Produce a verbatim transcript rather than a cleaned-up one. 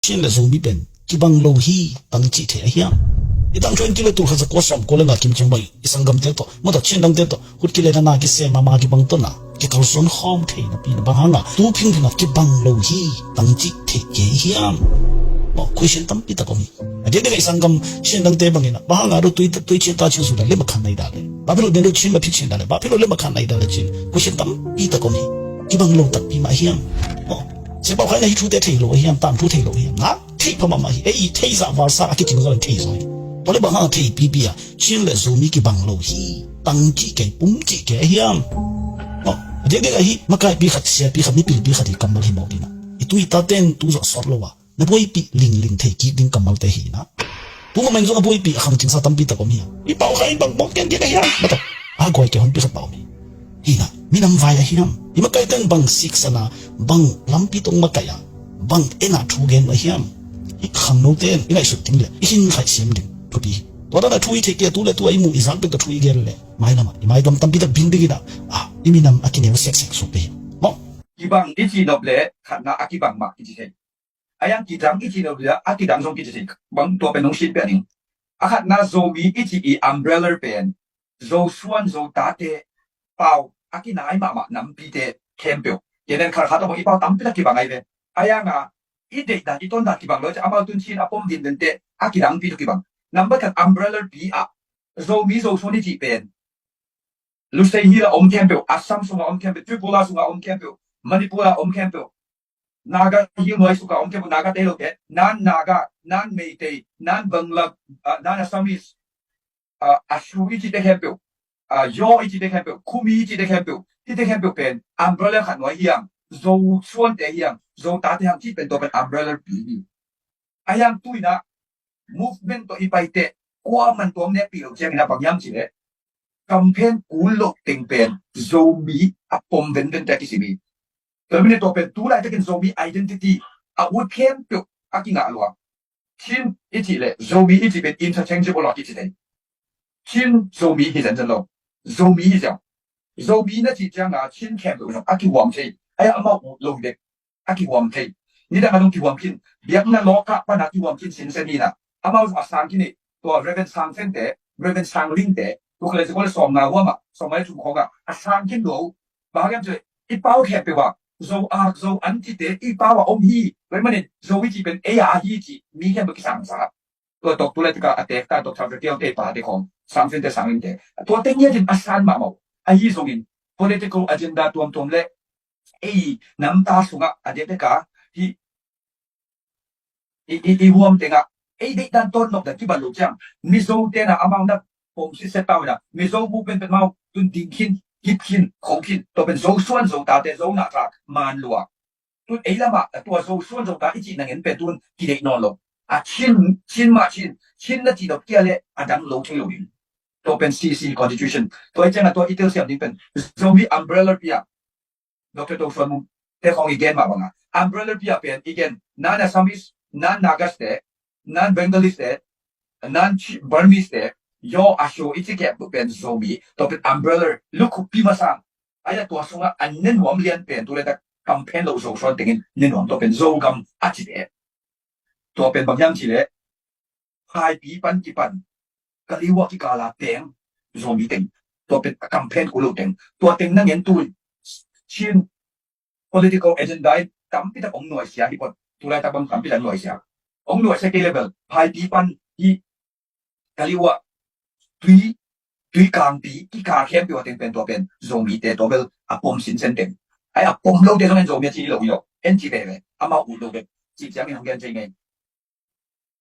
Chin le Zomi pen kibang lo hi tang cih thei a hiam? I tangthu en kile tul khat za kua sawm kua le nga kim ciang bang i sanggamte tawh, mawtaw Chin dangte tawh khut kile na na kisem a, ma kibang tawh na kikalsuan khawm thei napi na bang hanga tu phingphing a kibang lo hi tang cih thei kei hiam? Maw, question tampi tak om hi. A diakdiak a i sanggam Chin dangte bangin a bang hanga do tui, tui Chin ta Chin su da le makhan nai da le, ba philo den do Chin ma phit Chin da le, ba philo le makhan nai da le cin question tampi tak om hi. Kibang lo takpi mah hiam? Maw, Sia Pau Khai na hih thute thei lo a hiam? Tangthu thei lo a hiam? Nga thei pha mahmah hi. Ei, thei zah val sa a kicing zaw in thei zaw hi. Tua le bang hang a thei pipi a Chin le Zomi kibang lo hi tang cih kei, pum cih kei a hiam? Maw, a diakdiak a hih makaipi khat, siapi khat, mipilpi khat hi kammal hi mawk ding a, i tui taten tu zawh sawt lo a na buaipih lingling thei kik ding kammalte hi na. Tu mah men zong a buaipih a khangcingsa tampi tak om hi a, i Pau Khai in bang mawk gen gen a hiam? Mawtaw, a guai kei honpi khat pah om hi. Hi na, minam vai a hiam? I makaite in bang siksan a, bang lampi tawh makai a, bang en a thu gen uh a hiam? I khangnote in i ngaihsut ding le i khin khaih siam ding thupi hi. Tua dan a thu i theih kei a, tu le tu a i muh i zak bek tawh thu i gen le mailam a i maidam tampi tak bing ding hi na. A, i minam a kineu seksek suk ding hi. Maw, kibang i cih nop le khatna a kibang mah kici thei. A yang kidang i cih nop le a kidang zong kici thei. Bang tua pen nong sin pia ning. A khatna Zomi i cih i umbrella pen Zo suan, Zo tate, pau a kinai mahmah nampite khempeuh. Kei nen khalkhat a bang i pau tampi tak kibang ai ve. A yang a i deihdan i tondan kibang lo ciang amau tun Chin a pom din dente a kidangpi tawh kibang. Number khat umbrella pi ah Zomi Zo suan i cih pen Lusei Hill a om khempeuh, Assam sungah om khempeuh, Tripura sungah om khempeuh, Manipur a om khempeuh, Naga Hill nuai sungah om khempeuh, Naga te lote, non-Naga, non-Meitei, non-Bangla, ah, non-Assamese, ah, Ashu i cihte khempeuh, ah, Yaw i cihte khempeuh, Khumi i cihte khempeuh, hihte khempeuh pen umbrella khat nuai hiam, Zo suante hiam, Zo tate hiam cih pen tua pen umbrella pi hi. A hiang tu in a movement tawh i paite kuaman tuam nekpih loh ciangin a bang hiam cih leh campaign kul loh teng pen Zomi a pom venvente a kisim hi. Tua minute tua pen tu laitakin Zomi identity a ut khempeuh a kingah lua. Chin i cih leh Zomi i cih pen interchangeable a kici thei. Chin Zomi hi zenzen lo. Zomi hi ziau. Zomi na cih cianga Chin khempeuh zong a kihuam thei. Ai amau ut lo hi dek a kihuam thei. Nidang a dong kihuam khin. Biakna lawkah pana kihuam khin sinsen hi na. Amau zong a sang khin hi. Tua Reverend Sang Fente, Reverend Sang Lingte, tua kha le zikua le sawm nga huama, sawm nga le thum khawngah a sang khin lo. Bang hang hiam cih leh i pau khempeuh ah Zo ak Zo an cihte i pau ah om hi. Tua ahih manin Zo i cih pen ei a hi cih mi khempeuh kisangsa. Tua tawh tu le tikah a tek ta Doctor Vetel te pate khawng, Sang Fente, Sang Lingte, tua teng ngiatin a san mahmah uh. Ahi zongin political agenda tuamtuam le ei namta sungah a diakdiak a hih i, i, i huam tengah ei deihdan tawnnop dan kibat loh ciang Mizo tena amau na pom sitset pau ina Mizo movement pen mau tun ding khin, kip khin, kho khin, tua pen Zo suan, Zo tate, Zo na tlak man lua. Tun ei lamah a tua Zo suan Zo ta i cih nangen pen tun kideih nawn lo. A Chin, Chin mah Chin, Chin na cih dok kia le a dang lo thei lo ding. Tua pen C C constitution. Tua i ciangah tua i telsiam ding pen Zomi umbrella pia. Doctor To Suan Mung te khawng i gen mah bangah umbrella pia pen i gen non-Assamese, non-Nagas te, non-Bengalis te, non-Burmese te, Yaw, Asho i ci kep pen Zomi. Tua pen umbrella lukhup pi masang. Ai a tua sungah an ne nuam lian pen tu le tak campaign lo Zo suan tengin ne nuam tua pen Zogam a ci te. Tua pen bang hiam cih leh Phaipi pan kipan Kaliwa kikala teng Zomi teng. Tua pen a campaign kul lo teng. Tua teng nangen tu Chin political agenda in tampi tak ong nuaisia hi pon. Tulai tak bang tampi tak nuaisia. Ong nuaisia kei level Phaipi pan hi Kaliwa tui, tui kangpi kikal khempeuh a teng pen tua pen Zomite tua bel a pom sinsen teng. Ai a pom lote zong en Zomi a ci lo hi lo. En ci veve. Amau ut lo veve. Ci ciangin hong gen ci ngei.